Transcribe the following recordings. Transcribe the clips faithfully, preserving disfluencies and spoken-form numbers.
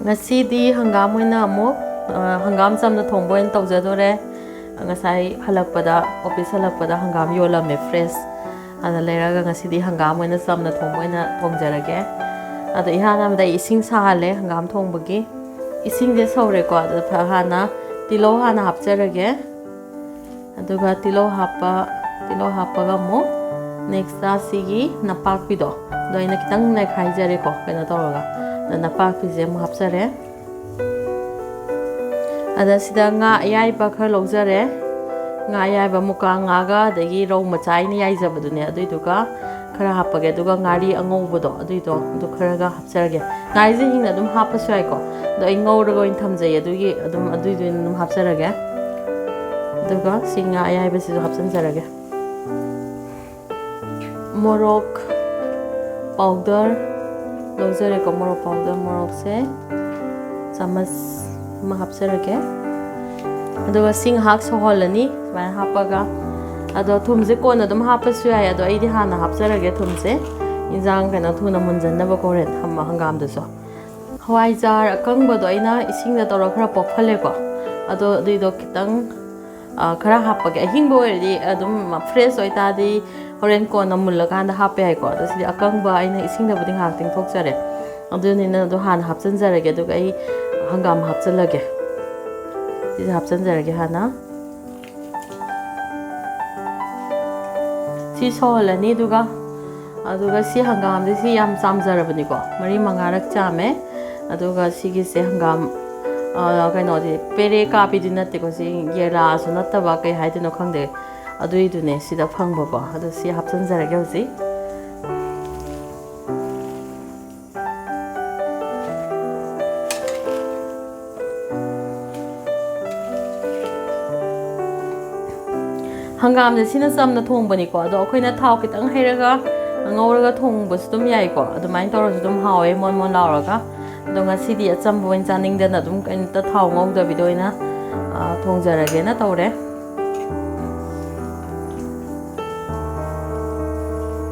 ꯉꯁꯤꯗꯤ ꯍꯪꯒꯥꯝ ꯑꯣꯏꯅ ꯑꯃꯨꯛ, ꯑ, ꯍꯪꯒꯥꯝ ꯆꯝꯅ ꯊꯣꯡꯕ ꯑꯣꯏꯅ ꯇꯧꯖꯗꯣꯔꯦ꯫ ꯉꯁꯥꯏ ꯍꯜꯂꯛꯄꯗ, ꯑꯣꯐꯤꯁ ꯍꯜꯂꯛꯄꯗ ꯍꯪꯒꯥꯝ ꯌꯣꯜꯂꯝꯃꯦ, ꯐ꯭ꯔꯦꯁ꯫ ꯑꯗ ꯂꯩꯔꯒ ꯉꯁꯤꯗꯤ ꯍꯪꯒꯥꯝ ꯑꯣꯏꯅ ꯆꯝꯅ ꯊꯣꯡꯕ ꯑꯣꯏꯅ ꯊꯣꯡꯖꯔꯒꯦ꯫ ꯑꯗꯣ ꯏꯍꯥꯟ ꯍꯥꯟꯕꯗ ꯑꯩ ꯏꯁꯤꯡ ꯁꯥꯍꯜꯂꯦ ꯍꯪꯒꯥꯝ ꯊꯣꯡꯕꯒꯤ꯫ ꯏꯁꯤꯡꯁꯦ ꯁꯧꯔꯦꯀꯣ, ꯑꯗꯣ ꯐ-, ꯍꯥꯟꯅ ꯇꯤꯜꯍꯧ ꯍꯥꯟꯅ ꯍꯥꯞꯆꯔꯒꯦ꯫ ꯑꯗꯨꯒ ꯇꯤꯜꯍꯧ ꯍꯥꯞꯄ, ꯇꯤꯜꯍꯧ ꯍꯥꯞꯄꯒ ꯑꯃꯨꯛ ꯅꯦꯛꯁꯇ ꯁꯤꯒꯤ ꯅꯄꯥꯛꯄꯤꯗꯣ, ꯑꯗꯣ ꯑꯩꯅ ꯈꯤꯇꯪ ꯅꯩꯈꯥꯏꯖꯔꯦꯀꯣ, ꯀꯩꯅꯣ ꯇꯧꯔꯒ꯫ ꯑꯗꯣ ꯅꯄꯥꯛꯄꯤꯁꯦ ꯑꯃꯨꯛ ꯍꯥꯞꯆꯔꯦ꯫ ꯑꯗ ꯁꯤꯗ ꯉꯥ ꯑꯌꯥꯏꯕ ꯈꯔ ꯂꯧꯖꯔꯦ꯫ ꯉꯥ ꯑꯌꯥꯏꯕ, ꯃꯨꯀꯥ ꯉꯥꯒ ꯑꯗꯒꯤ ꯔꯧ ꯃꯆꯥ ꯑꯩꯅ ꯌꯥꯏꯖꯕꯗꯨꯅꯦ, ꯑꯗꯨꯏꯗꯨꯒ ꯈꯔ ꯍꯥꯞꯄꯒꯦ꯫ ꯑꯗꯨꯒ ꯉꯥꯔꯤ ꯑꯉꯧꯕꯗꯣ, ꯑꯗꯨꯏꯗꯣ, ꯑꯗꯨ ꯈꯔꯒ ꯍꯥꯞꯆꯔꯒꯦ꯫ ꯉꯥꯔꯤꯁꯦ ꯍꯤꯡꯅ ꯑꯗꯨꯝ ꯍꯥꯞꯄꯁꯨ ꯌꯥꯏꯀꯣ, ꯑꯗꯣ ꯑꯩ ꯉꯧꯔꯒ ꯑꯣꯏꯅ ꯊꯝꯖꯩ, ꯑꯗꯨꯒꯤ ꯑꯗꯨꯝ ꯑꯗꯨꯏꯗꯣ ꯑꯣꯏꯅ ꯑꯗꯨꯝ ꯍꯥꯞꯆꯔꯒꯦ꯫ ꯑꯗꯨꯒ ꯁꯤ ꯉꯥ ꯑꯌꯥꯏꯕꯁꯤꯁꯨ ꯍꯥꯞꯆꯤꯟꯖꯔꯒꯦ꯫ ꯃꯣꯔꯣꯛ ꯄꯥꯎꯗꯔ ꯂꯧꯖꯔꯦꯀꯣ, ꯃꯣꯔꯣꯛ ꯄꯥꯎꯗꯔ, ꯃꯣꯔꯣꯛꯁꯦ ꯆꯥꯃꯁ ꯑꯃ ꯍꯥꯞꯆꯔꯒꯦ꯫ ꯑꯗꯨꯒ ꯁꯤ ꯉꯥꯏꯍꯥꯛ ꯁꯧꯍꯜꯂꯅꯤ ꯁꯨꯃꯥꯏꯅ ꯍꯥꯞꯄꯒ꯫ ꯑꯗꯣ ꯊꯨꯝꯁꯦ ꯀꯣꯟꯅ ꯑꯗꯨꯝ ꯍꯥꯞꯄꯁꯨ ꯌꯥꯏ, ꯑꯗꯣ ꯑꯩꯗꯤ ꯍꯥꯟꯅ ꯍꯥꯞꯆꯔꯒꯦ ꯊꯨꯝꯁꯦ, ꯏꯟꯖꯥꯡ ꯀꯩꯅꯣ ꯊꯨꯅ ꯃꯨꯟꯖꯟꯅꯕꯀꯣ, ꯍꯣꯔꯦꯟ ꯍꯪꯒꯥꯝꯗꯨꯁꯨ꯫ ꯍꯋꯥꯏꯖꯥꯔ ꯑꯀꯪꯕꯗꯣ ꯑꯩꯅ ꯏꯁꯤꯡꯗ ꯇꯧꯔꯒ ꯈꯔ ꯄꯣꯞꯍꯜꯂꯦꯀꯣ꯫ ꯑꯗꯣ ꯑꯗꯨꯏꯗꯣ ꯈꯤꯇꯪ, ꯑ, ꯈꯔ ꯍꯥꯞꯄꯒꯦ꯫ ꯑꯍꯤꯡꯕ ꯑꯣꯏꯔꯗꯤ ꯑꯗꯨꯝ ꯐ꯭ꯔꯦꯁ ꯑꯣꯏꯇꯥꯔꯗꯤ ꯍꯣꯔꯦꯟ ꯀꯣꯟꯅ ꯃꯨꯜꯂꯀꯥꯟꯗ ꯍꯥꯞꯄ ꯌꯥꯏꯀꯣ꯫ ꯑꯗꯣ ꯁꯤꯗꯤ ꯑꯀꯪꯕ ꯑꯩꯅ ꯏꯁꯤꯡꯗꯕꯨꯗꯤ ꯉꯥꯏꯍꯥꯛ ꯇꯤꯡꯊꯣꯛꯆꯔꯦ꯫ ꯑꯗꯨꯅꯤꯅ ꯑꯗꯣ ꯍꯥꯟꯅ ꯍꯥꯞꯆꯤꯟꯖꯔꯒꯦ, ꯑꯗꯨꯒ ꯑꯩ ꯍꯪꯒꯥꯝ ꯍꯥꯞꯆꯤꯜꯂꯒꯦ꯫ ꯁꯤꯁꯦ ꯍꯥꯞꯆꯤꯟꯖꯔꯒꯦ ꯍꯥꯟꯅ꯫ ꯁꯤ ꯁꯧꯍꯜꯂꯅꯤ, ꯑꯗꯨꯒ, ꯑꯗꯨꯒ ꯁꯤ ꯍꯪꯒꯥꯝꯁꯦ, ꯁꯤ ꯌꯥꯝ ꯆꯥꯝꯖꯔꯕꯅꯤꯀꯣ, ꯃꯔꯤ ꯃꯉꯥꯔꯛ ꯆꯥꯝꯃꯦ꯫ ꯑꯗꯨꯒ ꯁꯤꯒꯤꯁꯦ ꯍꯪꯒꯥꯝ, ꯑ, ꯀꯩꯅꯣꯗꯤ, ꯄꯦꯔꯦ ꯀꯥꯕꯤꯗꯤ ꯅꯠꯇꯦꯀꯣ, ꯁꯤ ꯌꯦꯂꯥꯁꯨ ꯅꯠꯇꯕ, ꯀꯩ ꯍꯥꯏꯗꯣꯏꯅꯣ ꯈꯪꯗꯦ, ꯑꯗꯨꯏꯗꯨꯅꯦ ꯁꯤꯗ ꯐꯪꯕꯀꯣ꯫ ꯑꯗꯣ ꯁꯤ ꯍꯥꯞꯆꯤꯟꯖꯔꯒꯦ ꯍꯧꯖꯤꯛ꯫ ꯍꯪꯒꯥꯝꯁꯦ ꯁꯤꯅ ꯆꯝꯅ ꯊꯣꯡꯕꯅꯤꯀꯣ, ꯑꯗꯣ ꯑꯩꯈꯣꯏꯅ ꯊꯥꯎ ꯈꯤꯇꯪ ꯍꯩꯔꯒ ꯉꯧꯔꯒ ꯊꯣꯡꯕꯁꯨ ꯑꯗꯨꯝ ꯌꯥꯏꯀꯣ꯫ ꯑꯗꯨꯃꯥꯏꯅ ꯇꯧꯔꯁꯨ ꯑꯗꯨꯝ ꯍꯥꯎꯋꯦ, ꯃꯣꯟ ꯃꯣꯟ ꯂꯥꯎꯔꯒ꯫ ꯑꯗꯣ ꯉꯁꯤꯗꯤ ꯑꯆꯝꯕ ꯑꯣꯏꯅ ꯆꯥꯅꯤꯡꯗꯅ ꯑꯗꯨꯝ ꯀꯩꯝꯇ ꯊꯥꯎ ꯉꯧꯗꯕꯤꯗ ꯑꯣꯏꯅ, ꯑ, ꯊꯣꯡꯖꯔꯒꯦꯅ ꯇꯧꯔꯦ꯫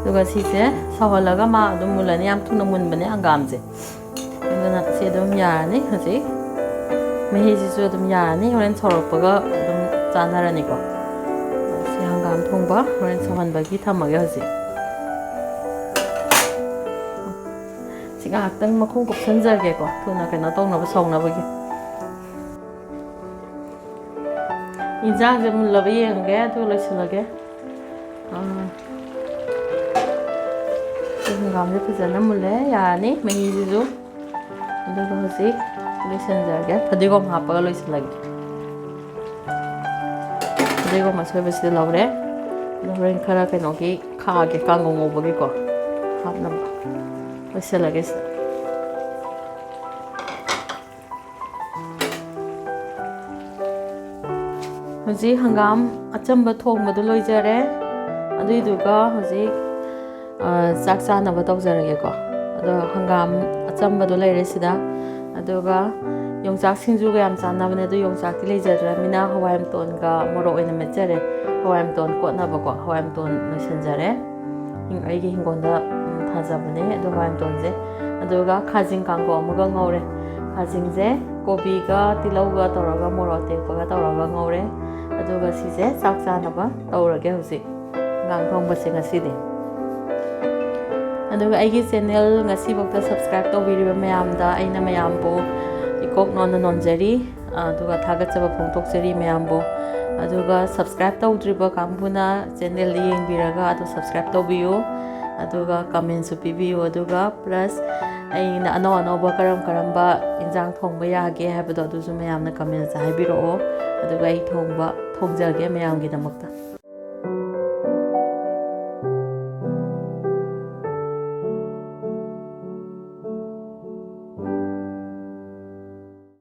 ꯑꯗꯨꯒ ꯁꯤꯁꯦ ꯁꯧꯍꯜꯂꯒ ꯃꯥ ꯑꯗꯨꯝ ꯃꯨꯜꯂꯅꯤ꯫ ꯌꯥꯝ ꯊꯨꯅ ꯃꯨꯟꯕꯅꯦ ꯍꯪꯒꯥꯝꯁꯦ꯫ ꯑꯗꯨꯅ ꯁꯤ ꯑꯗꯨꯝ ꯌꯥꯔꯅꯤ ꯍꯧꯖꯤꯛ꯫ ꯃꯍꯤꯁꯤꯁꯨ ꯑꯗꯨꯝ ꯌꯥꯔꯅꯤ, ꯍꯣꯔꯦꯟ ꯁꯧꯔꯛꯄꯒ ꯑꯗꯨꯝ ꯆꯥꯟꯅꯔꯅꯤꯀꯣ꯫ ꯁꯤ ꯍꯪꯒꯥꯝ ꯊꯣꯡꯕ ꯍꯣꯔꯦꯟ ꯁꯧꯍꯟꯕꯒꯤ ꯊꯝꯃꯒꯦ ꯍꯧꯖꯤꯛ꯫ ꯁꯤ ꯉꯥꯏꯍꯥꯛꯇꯪ ꯃꯈꯨꯝ ꯀꯨꯞꯁꯟꯖꯒꯦꯀꯣ, ꯊꯨꯅ ꯀꯩꯅꯣ ꯇꯧꯅꯕ, ꯁꯧꯅꯕꯒꯤ꯫ ꯏꯟꯁꯥꯡꯁꯦ ꯃꯨꯜꯂꯕ ꯌꯦꯡꯉꯒꯦ, ꯑꯗꯨꯒ ꯂꯣꯏꯁꯤꯜꯂꯒꯦ꯫ ꯑꯥ, ꯁꯤ ꯍꯪꯒꯥꯝꯁꯦ ꯐꯖꯅ ꯃꯨꯜꯂꯦ, ꯌꯥꯔꯅꯤ ꯃꯍꯤꯁꯤꯁꯨ꯫ ꯑꯗꯨꯒ ꯍꯧꯖꯤꯛ ꯂꯣꯏꯁꯤꯟꯖꯔꯒꯦ, ꯐꯗꯤꯒꯣꯝ ꯍꯥꯞꯄꯒ ꯂꯣꯏꯁꯤꯜꯂꯒꯦ꯫ ꯐꯗꯤꯒꯣꯝ ꯑꯁꯣꯏꯕꯁꯤꯗ ꯂꯧꯔꯦ꯫ ꯑꯗꯣ ꯍꯣꯔꯦꯟ ꯈꯔ ꯀꯩꯅꯣꯒꯤ ꯈꯥꯛꯑꯒꯦ, ꯀꯥꯡꯉꯧ ꯉꯧꯕꯒꯤꯀꯣ ꯍꯥꯞꯅꯕ꯫ ꯂꯣꯏꯁꯤꯜꯂꯒꯦ ꯁꯤꯗ꯫ ꯍꯧꯖꯤꯛ ꯍꯪꯒꯥꯝ ꯑꯆꯝꯕ ꯊꯣꯡꯕꯗꯣ ꯂꯣꯏꯖꯔꯦ꯫ ꯑꯗꯨꯏꯗꯨꯒ ꯍꯧꯖꯤꯛ, ꯑ, ꯆꯥꯛ ꯆꯥꯅꯕ ꯇꯧꯖꯔꯒꯦꯀꯣ꯫ ꯑꯗꯣ ꯍꯪꯒꯥꯝ ꯑꯆꯝꯕꯗꯣ ꯂꯩꯔꯦ ꯁꯤꯗ꯫ ꯑꯗꯨꯒ ꯌꯣꯡꯆꯥꯛ ꯁꯤꯡꯖꯨꯒ ꯌꯥꯝ ꯆꯥꯟꯅꯕꯅꯦ, ꯑꯗꯣ ꯌꯣꯡꯆꯥꯛꯇꯤ ꯂꯩꯖꯗ꯭ꯔꯕꯅꯤꯅ ꯍꯋꯥꯏ ꯃꯇꯣꯟꯒ ꯃꯣꯔꯣꯛ ꯑꯣꯏꯅ ꯃꯦꯠꯆꯔꯦ꯫ ꯍꯋꯥꯏ ꯃꯇꯣꯟ ꯀꯣꯠꯅꯕꯀꯣ, ꯍꯋꯥꯏ ꯃꯇꯣꯟ ꯂꯣꯏꯁꯤꯟꯖꯔꯦ꯫ ꯍꯤꯡ-, ꯑꯩꯒꯤ ꯍꯤꯡꯒꯣꯜꯗ, ꯎꯝ, ꯊꯥꯖꯕꯅꯦ꯫ ꯑꯗꯨ ꯍꯋꯥꯏ ꯃꯇꯣꯟꯁꯦ꯫ ꯑꯗꯨꯒ ꯈꯥꯖꯤꯡ ꯀꯥꯡꯒꯧ ꯑꯃꯒ ꯉꯧꯔꯦ꯫ ꯈꯥꯖꯤꯡꯁꯦ ꯀꯣꯕꯤꯒ ꯇꯤꯜꯍꯧꯒ ꯇꯧꯔꯒ, ꯃꯣꯔꯣꯛ ꯑꯇꯦꯛꯄꯒ ꯇꯧꯔꯒ ꯉꯧꯔꯦ꯫ ꯑꯗꯨꯒ ꯁꯤꯁꯦ ꯆꯥꯛ ꯆꯥꯅꯕ ꯇꯧꯔꯒꯦ ꯍꯧꯖꯤꯛ꯫ ꯍꯪꯒꯥꯝ ꯊꯣꯡꯕꯁꯦ ꯉꯁꯤꯗꯤ꯫ ꯑꯗꯨꯒ ꯑꯩꯒꯤ channel ꯉꯁꯤꯐꯥꯎꯗ subscribe ꯇꯧꯕꯤꯔꯤꯕ ꯃꯌꯥꯝꯗ ꯑꯩꯅ ꯃꯌꯥꯝꯕꯨ ꯏꯀꯣꯛ ꯅꯣꯟꯅ ꯅꯣꯟꯖꯔꯤ꯫ ꯑꯗꯨꯒ ꯊꯥꯒꯠꯆꯕ ꯐꯣꯡꯗꯣꯛꯆꯔꯤ ꯃꯌꯥꯝꯕꯨ꯫ ꯑꯗꯨꯒ subscribe ꯇꯧꯗ꯭ꯔꯤꯕ ꯀꯥꯡꯕꯨꯅ channel ꯌꯦꯡꯕꯤꯔꯒ ꯑꯗꯨ subscribe ꯇꯧꯕꯤꯌꯨ꯫ ꯑꯗꯨꯒ commentꯁꯨ ꯄꯤꯕꯤꯌꯨ꯫ ꯑꯗꯨꯒ plus ꯑꯩꯅ ꯑꯅꯧ ꯑꯅꯧꯕ ꯀꯔꯝ ꯀꯔꯝꯕ ꯏꯟꯖꯥꯡ ꯊꯣꯡꯕ ꯌꯥꯒꯦ ꯍꯥꯏꯕꯗꯣ ꯑꯗꯨꯁꯨ ꯃꯌꯥꯝꯅ commentꯇ ꯍꯥꯏꯕꯤꯔꯛꯑꯣ꯫ ꯑꯗꯨꯒ ꯑꯩ ꯊꯣꯡꯕ, ꯊꯣꯡꯖꯒꯦ ꯃꯌꯥꯝꯒꯤꯗꯃꯛꯇ꯫